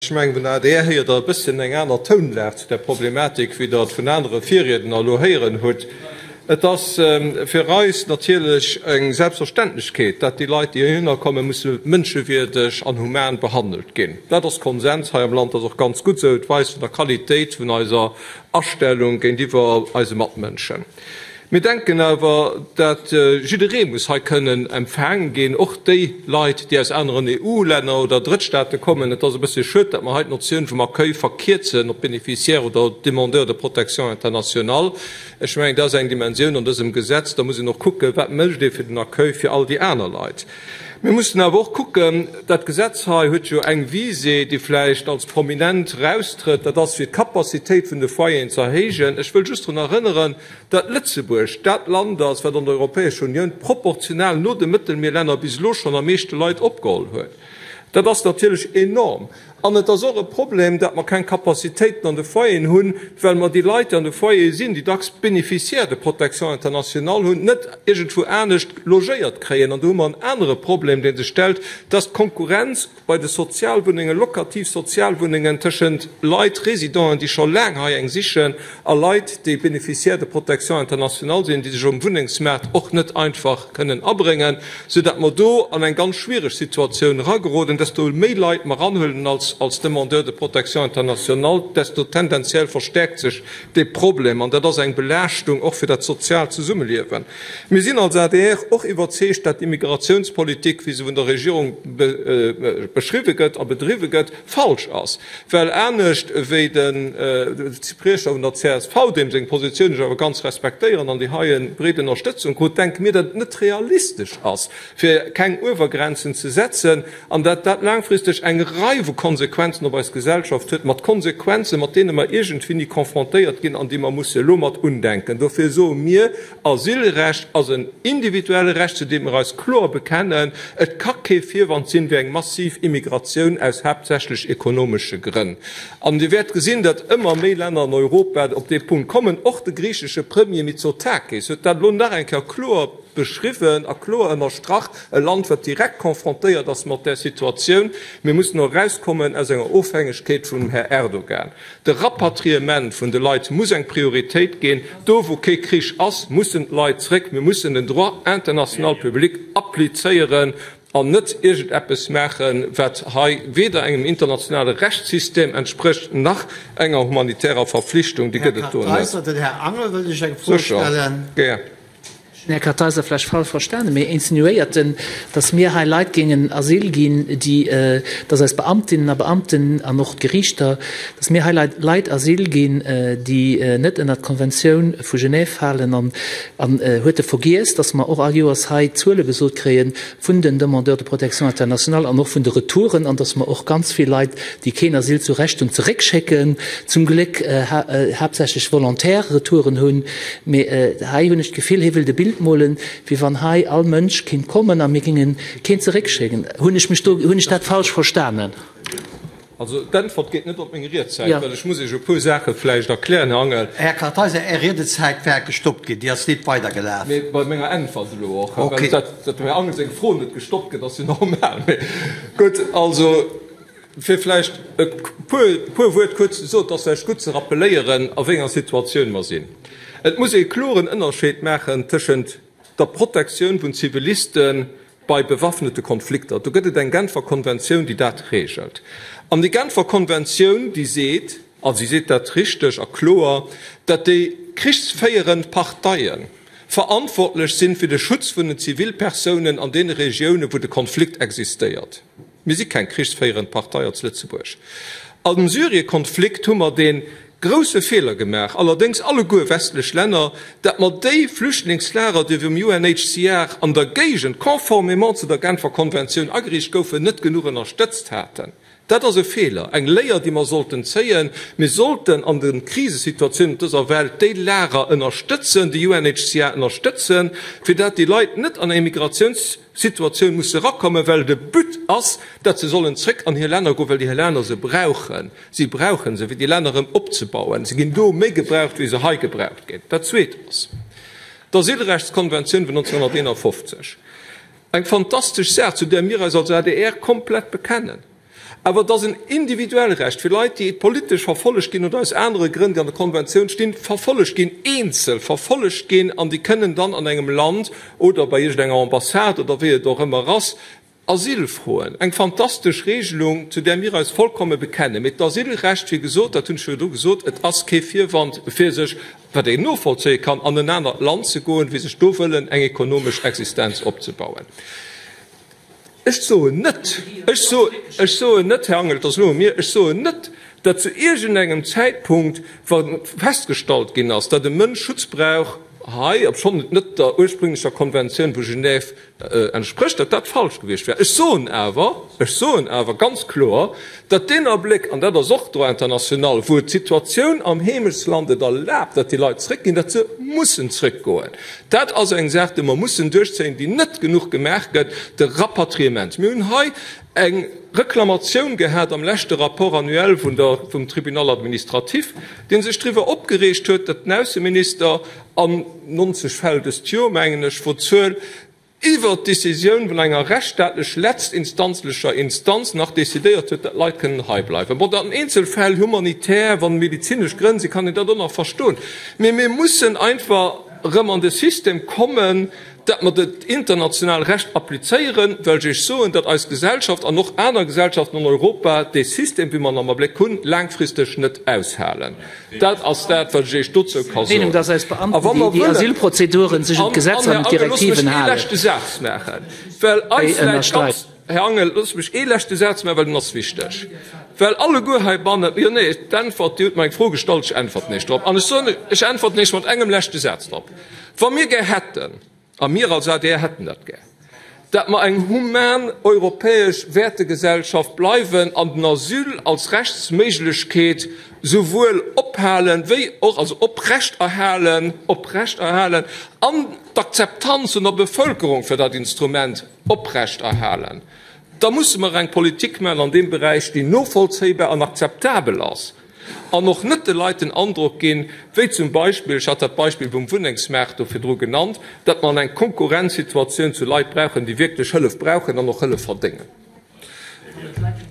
Ech mengen, vun der adr héiert Der e bësschen eng aner Tounlag zu där Problematik, wéi Der et vun anere Virriedner elo héieren hutt. Et ass fir eis natierlech eng Selbstverständlechkeet, dat déi Leit, déi heihinner kommen, musse mënschewierdeg an human behandelt ginn. Dat ass Konsens hei am Land. Dat ass och ganz gutt esou. Et weist vun der Qualitéit vun eiser Astellung géintiwwer eise Matmënschen. Mir denken awer, dat jidderee muss hei kënnen empfaange ginn, och déi Leit, déi aus aneren EU-Länner oder Drëttstaate kommen. Et ass e bëssche schued, dat mer hei d'Notioun vum Accueil verkierzen op Bénéficiaires oder Demandeurs de protection internationale. Ech mengen, dat ass eng Dimensioun an dësem Gesetz. Da muss een och kucken, wat mécht ee fir den Accueil fir all déi aner Leit. Mir mussen awer och kucken, dat Gesetz hei huet jo eng Visée, déi vläicht als prominent eraustrëtt, dat ass fir d'Capacitéit vun de Foyeren ze erhéijen. Ech wëll just drun erënneren, dat Lëtzebuerg dat Land ass, wat an der Europäescher Unioun proportional no de Mëttelmierlänner bis elo schonn am meeschte Leit opgeholl huet. Dat ass natierlech enorm. An et ass och e Problem, dat mer keng Capacitéiten an de Foyeren hunn, well mer déi Leit, déi an de Foyere sinn, déi dacks Bénéficiaires de protection internationale hunn, net iergendwou anescht logéiert kréien. An do hu mer en anere Problem, dee sech stellt, dat ass d'Konkurrenz bei de Sozialwunnengen, locativ Sozialwunnengen, tëschent Leit, Résidenten, déi scho laang hei eng sichen, a Leit, déi Bénéficiaires de protection internationale sinn, déi sech um Wunnengsmaart och net einfach kënnen abréngen, sou dat mer do an eng ganz schwiereg Situatioun erageroden. Desto méi Leit mer eranhuelen als als Demandeurs de protection internationale, desto tendenziell verstärkt sech dee Problem, an dat ass eng Belaaschtung och fir dat soziaalt Zesummeliewen. Mir sinn als adr och iwwerzeegt, dat d'Immigrationspolitik, wéi se vun der Regierung beschriwwe gëtt a bedriwwe gëtt, falsch ass, well anescht wéi de Spriecher vun der csv, deem seng Positioun ech awer ganz respektéieren an déi hei e breet Ënnerstëtzung krut, denke mir, datt et net realistesch ass, fir keng Uewergrenzen ze setzen an datt dat laangfristeg eng Rei vu Konsequenzen op eis Gesellschaft huet, mat Konsequenzen, mat deene mer iergendwéini confrontéiert ginn an déi mer musse elo mat undenken. Dofir soe mir, Asylrecht ass en individuelle Recht, zu deem mir eis kloer bekennen. Et ka kee Virwand sinn, fir eng massiv Immigratioun aus haaptsächlech ekonomesche Grënn. An Dir wäert gesinn, datt ëmmer méi Länner an Europa op dee Punkt kommen. Och de griichesche Premier Mitsotakis huet dat elo nach eng Kéier kloer beschriwwen a kloer ënnerstrach, e Land, wat direkt confrontéiert ass mat där Situatioun. Mir mussen och erauskommen aus enger Ofhängegkeet vum Här Erdogan. De Rapatriement vun de Leit muss eng Prioritéit ginn. Do wou kee Krich ass, mussen d'Leit zréck. Mir mussen den Droit international public applizéieren an net iergendeppes maachen, wat hei weder engem internationale Rechtssystem entsprécht, nach enger humanitärer Verflichtung. Déi gëtt et do net. Sécher, gär. Här Kartheiser, vläicht falsch verstanen, mee insinuéiert en, dass mir hei Leit géingen Asyl ginn, déi, dass eis Beamtinnen a Beamten an och d'Geriichter, dass mir hei Leit, Leit Asyl ginn, déi net ënnert d'Konventioun vu Genève falen? An, an huet e vergiess, dass mer och all Joers hei Zuele gesot kréie vun den Demandeurs de protection internationale an och vun de Retouren an dass mer och ganz vill Leit, déi keen Asyl zu Recht hunn, zeréckschécken, zum Gléck haaptsächlech volontaire Retouren hunn. Mee hei hunn ech d'Gefill, hie wëllt e Bild molen, wéi wann hei all Mënsch kéint kommen a mir géinge keen zeréckschécken. Hunn ech mech do, hunn ech dat falsch verstanen? Also d'Äntwert geet net op meng Riedzäit, well ech muss Iech e puer Saache vläicht erklären, Här Angel. Här Kartheiser, Är Riedezäit war gestoppt ginn, déi ass nit weidergelaf. Mee bei menger Äntwert elo och, well dat dem Här Angel seng Fro net gestoppt gëtt, ass jo normal. Mee gutt, also fir vläicht e puer, puer Wuert kuerz ze soen, et ass vläicht gutt ze rappeléieren, a wéi enger Situatioun mer sinn. Et muss ee kloren Ënnerscheed maachen tëschent der Protektioun vun Ziviliste bei bewaffnete Konflikter. Do gëtt et eng Genfer Konventioun, déi dat regelt. An déi Genfer Konventioun, déi seet, a si seet dat richteg a kloer, datt déi krichsféierend Parteie verantwortlech sinn fir de Schutz vun den Zivilpersounen an deene Regiounen, wou de Konflikt existéiert. Mir si keng krichsféierend Partei als Lëtzebuerg. Am Syriekonflikt hu mer dee grousse Feeler gemaach, allerdéngs alleguer westlech Länner, dat mer déi Flüchtlingslager, déi vum UNHCR an der Géigend conformément zu der Genfer Konventioun ageriicht goufen, net genuch ënnerstëtzt haten. Dat ass e Feeler, eng Léier, déi mer sollten zéien. Mir sollten an de Krisesituatiounen op dëser Welt déi Lager ënnerstëtzen, de UNHCR ënnerstëtzen, fir dat déi Leit net an eng Migratiouns Situatioun musse erakommen, well de But ass, datt se sollen zréck an hir Länner goen, well déi Länner se brauchen. Si brauche se, fir déi Länner erëm opzebauen. Se ginn do méi gebraucht, wéi se hei gebraucht ginn. Dat Zweet ass d'Asylrechtskonventioun vun 1951, eng fantastesch Saach, zu där mir eis als adr komplett bekennen. Awer et ass en individuell Recht fir Leit, déi politesch verfollegt ginn oder aus anere Grënn, déi an der Konventioun stinn, verfollegt ginn, eenzel verfollegt ginn, an déi kënnen dann an engem Land oder bei iergendenger Ambassade oder wéi et och ëmmer ass, Asyl froen. Eng fantastesch Regelung, zu där mir eis vollkomme bekennen. Mee d'Asylrecht, wéi gesot, dat hunn ech virdru gesot, et ass kee Virwand fir sech, wat een novollzéie kann, an en anert Land ze goen, fir sech do wëllen eng ekonomesch Existenz opzebauen. Ech soen net, ech ech soen net, Här Angel, et ass elo u mir, ech soen net, datt zu iergendengem Zäitpunkt, wa festgestallt ginn ass, datt e Mënsch Schutz brauch hei, obschonn et net der ursprünglecher Konventioun vu Genève entsprécht, datt dat falsch gewiescht wär. Ech soen awer, ech soen awer ganz kloer, datt deen Abléck, an dat ass och Droit international, wou et d'Situatioun am Heemechtsland et erlaabt, datt déi Leit zrëckginn, datt se mussen zrëckgoen. Dat ass eng Saach, déi mer mussen duerchzéien, déi net genuch gemaach gëtt, de Rapatriement. Mir hunn hei eng Reklamatioun gehat am leschte Rapport annuel vun der, vum Tribunal administratif, dee sech driwwer opgereegt huet, datt den Ausseminister an 90 Fäll dëst Joer, mengen ech, wor d'Zuel, iwwert d'Decisioun vun enger rechtsstaatlech letztinstanzlecher Instanz nach decidéiert huet, datt d'Leit kënnen hei bleiwen. Bon, datt an Eenzelfäll humanitär, wann medezinesch Grënn sinn, kann een dat och nach verstoen. Mee mir mussen einfach erëm an de System kommen, datt mer dat international Recht applizéieren, well ech Iech soen, datt eis Gesellschaft an och aner Gesellschaften an Europa dee System, wéi mer en am Abléck hunn, laangfristeg net aushalen. Dat ass dat, wat ech Iech dozou ka soen. A wa mer wëllen, an, Här Angel, looss mech ee leschte Saz maachen, well eis läit ganz, Här Angel, loosst mech ee leschte Saz maachen, well den ass wichteg, well alleguer heibannen, jo, nee, d'Äntwert, Dir hutt mer eng Fro gestallt, ech äntwerten Iech drop. An ech soen, ech äntwerten Iech mat engem leschte Saz drop. Wa mir gär hätten, a mir als adr hätten dat gär, dat mer eng human europäesch Wäertegesellschaft bleiwen an den Asyl als Rechtsméiglechkeet souwuel ophalen wéi och, also oprechterhalen, oprechterhalen an d'Akzeptanz vun der Bevölkerung fir dat Instrument oprechterhalen, da musse mer eng Politik maachen an deem Beräich, déi novollzéibar an akzeptabel ass an och net de Leit den Androck ginn, wéi zum Beispill, ech hat dat Beispill vum Wunnengsmaart do virdru genannt, datt mer an eng Konkurrenzsituatioun zu Leit brauchen, déi wierklech Hëllef brauchen an och Hëllef verdéngen.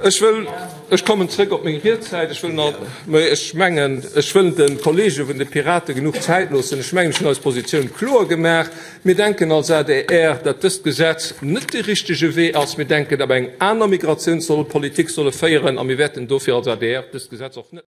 Ech wëll, ech kommen zrëck op meng Riedzäit, ech wëll nach, mä ech mengen, ech wëll de Kollege vun de Pirate genuch Zäit loossen. Ech mengen, ech hunn eis Positioun kloer gemaach. Mir denken als adr, datt dëst Gesetz net dee richtege Wee ass. Mir denken, datt mer eng aner Migratiounspolitik solle féieren a mir wäerten dofir als adr dëst Gesetz och net.